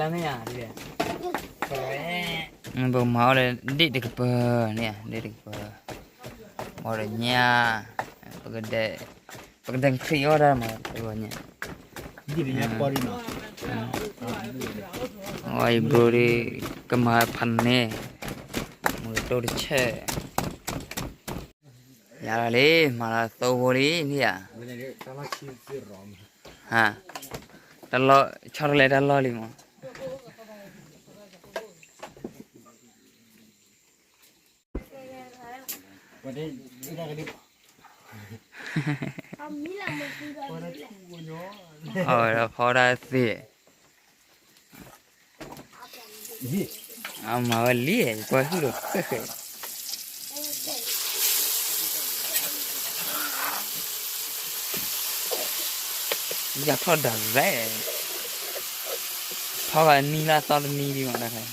လၢမ့ၢ်ဧါ, ပကမၤအီၣ်ဒီးဒ့ၣ်တကပၤန့ၣ်, ဒ့ၣ်တကပၤ, ဘီဒီးညၣ်, ပကဒဲးခရံာ်အီၣ်ဒၣ်မး, ပကညၣ်, အဝဲအံၤဘျိဒ်, ကမၤဖးန့ၣ်, မုၢ်တိၢ်တဆဲး ယၤလီၤလံ, မၤလီၤသိဖိလံ, န့ၣ်ဧါ, တၢ်လီၢ်, ဆီတလဲတၢ်လီၢ်လံမး, အဝဲဒီးဖီဒၣ်သ့ၣ် အမၤဝဲလံ, ကွၢ်ဟုၣ်ဒီးဃဲၣ်ဃဲၣ်, ယၤထီၣ်ဒၣ်ရဲၣ်, ထီၣ်ဂၤနံၤလၢအသီတနံၤဒံးမး,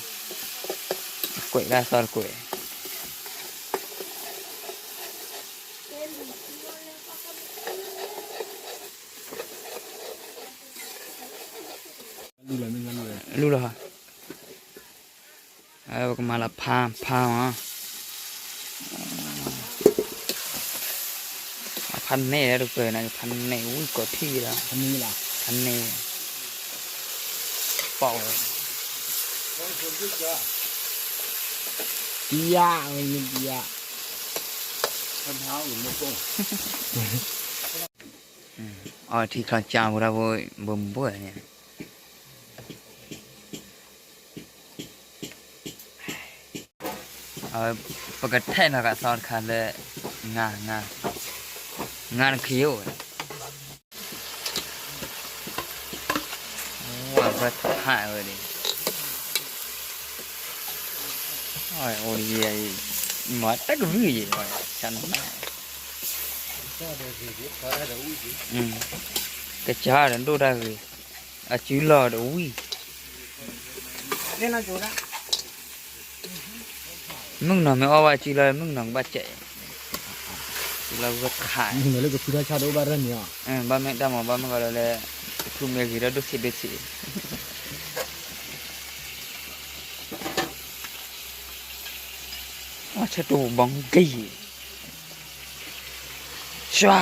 ကွဲးလၢအသီတကွဲး လူလီၤ, ပကမၤလီၤဖး, ဖးမး, ဖးန့ၣ်လၢတကြၢးန့ၣ်, ဖးန့ၣ်ဝံၣ်ကိးထံၣ်လီၤ, ဖးန့ၣ်, ပီၣ်ဝဲ, တယၣ်, တယၣ် အီထံချီကၠါဖိတၢ်ဖိ, ဘိဘိန့ၣ်, ပကထဲးလီၤကသီတခါလၢ, ငါ, ငါ, ငါတခီယိၣ်ဝဲ, ဝဲခါဝဲဒၣ်, အိၣ်ယဲအံၤ, မၤတၢ်ကရူၢ်ယဲ, ဆါန, ကစၢ်ဒီးဒိၣ်တၢ်ဂ့ၤ, အစုလီၢ်ဒီးဝံၣ်, မုၣ်ကနီၤမ့ၢ်အီၣ်ဘၣ်စုလီၢ်, မုၣ်ကနီၤကဘၣ်စဲး, စုလီၢ်ဝဲခါ, မုၣ်ကနီၤလၢကဖုထီၣ်ဆၣ်တအိၣ်ဘၣ်ရၢၢ်န့ၣ်, ဘၣ်မ့ၢ်တၢ်မၤဘၣ်မုၣ်ကနီၤလၢ, ကဖုမ့ၢ်ဂ့ၤဒီးဒိၣ်ဆံးဒိၣ်ဆံး အဆၢတူၢ်ဘီက့ၤ, ဆွါ,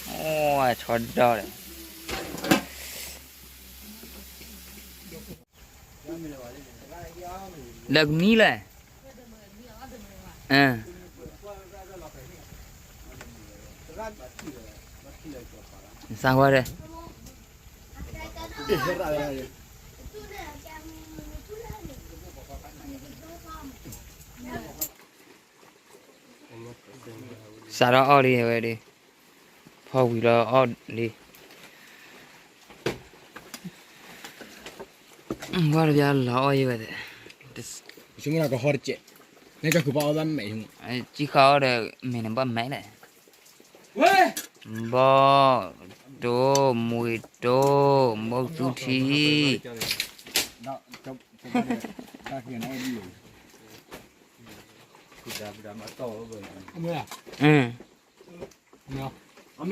အိၣ်အဆီဒီး, လၢကမံလဲၣ်, စၢ်ဝဲဒၣ် စးထီၣ်အီၣ်လံဝဲဒၣ်, ဖီဝံၤလီၤအီၣ်လံ, ဝါတဘျီလီၤအီၣ်ယဲဝဲ, ကဟီတကဲး, ကီၢ်ခုးဘၣ်အီၣ်ဘၣ်မဲာ်, ကံဃာ်အီၣ်ဒီးမဲာ်န့ၣ်ဘၣ်မဲာ်လဲၣ်, ဘီၣ်တိၢ်, မွံတိၢ်, မုၢ်သူထံ, အမ့ၢ်, အမ့ၢ်, ပှၤ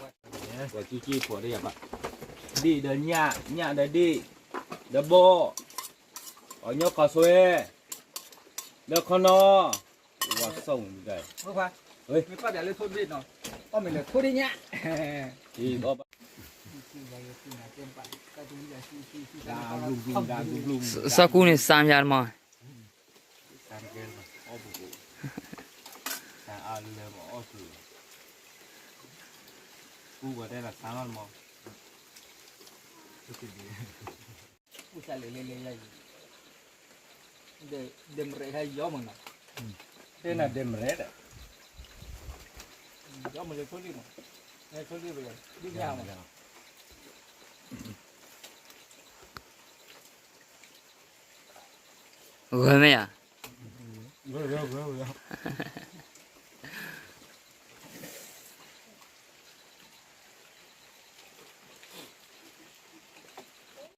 ကံကံဖိးဒီးယၤဘၣ်, ဒ့ၣ်ဒီးညၣ်, ညၣ်ဒီးဒ့ၣ်, ဒီးဘီၣ်, အီၣ်ညီခီဆွဲ, ဒီးခီနီ, ဝါစီၣ်မုၢ်ဒၣ်, မ့ၢ်ပၢ်ပၠးလၢထိၣ်ဒ့ၣ်နီၤ, အီၣ်မ့ၢ်လၢထိၣ်ဒ့ၣ်ညၣ်, စီၤကူန့ၣ် စၢ်ယါတမး, ဒဲမရဲၣ်, ဂၢၢ်မ့ၢ်ဧါ,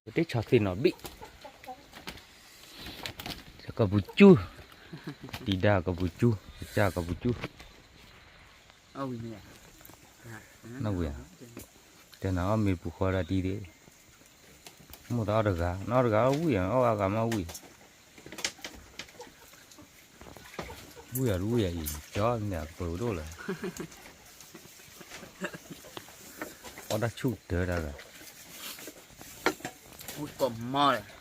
ပတဆီၣ်သ့ၣ်နီၣ်ဘ့ၣ်, ကပူၤကၠူ, တံၤဒါကပူၤကၠူ, ကစၢ်ကပူၤကၠူ, နီၣ်ဝံၤဧါ, တ တဲနၤအီၣ်မ့ၤပူၤဃီဒၣ်တံၢ်ဒ့ၣ်, မိၢ်သးအီၣ်တဂၤ, နအီၣ်တဂၤအီၣ်ဝံၣ်ဧါ, အီၣ်အါဂၤမ့ၢ်ဝံၣ်, ဝံၣ်ဧါတဝံၣ်ဧါအံၤ, ကၠီန့ၣ်အပၢၤဒိၣ်လၢ အီၣ်တၢ်ဆူၣ်တၢၤတၢ်ဂၤ, ဝံၣ်ကိးမီၢ်လၢ အီၣ်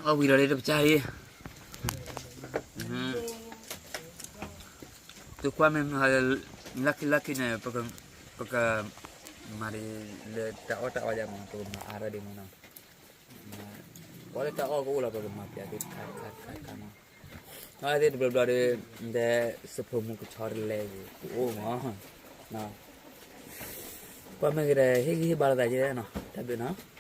ဝံၤဒီးလၢတပစၢ်အံၤ, သုကွၢ်မ့ၢ် လၢခံလၢခံန့ၣ် ပက မၤဒ်လၢတၢ်အီၣ်တၢ်အီယါမး ပကမၤအါထီၣ်ဒ်မးနီၤ, ပှၤလၢတၢ်အီၣ်ကအိၣ်လီၤ ပကမၤပျးသ့ခါခါခါခါမး, အဝဲသ့ၣ်တဘျီဘျီဒီး ဒီးစဖိမုၣ်ကဆီတလဲကအိၣ်မး, ကွၢ်မ့ၢ်ကဒီး ဟ့ၣ်ဂံၢ်ဟ့ၣ်ဘါလိာ်သးကဲနီၤ, တၢ်ဘျုးနီၤ.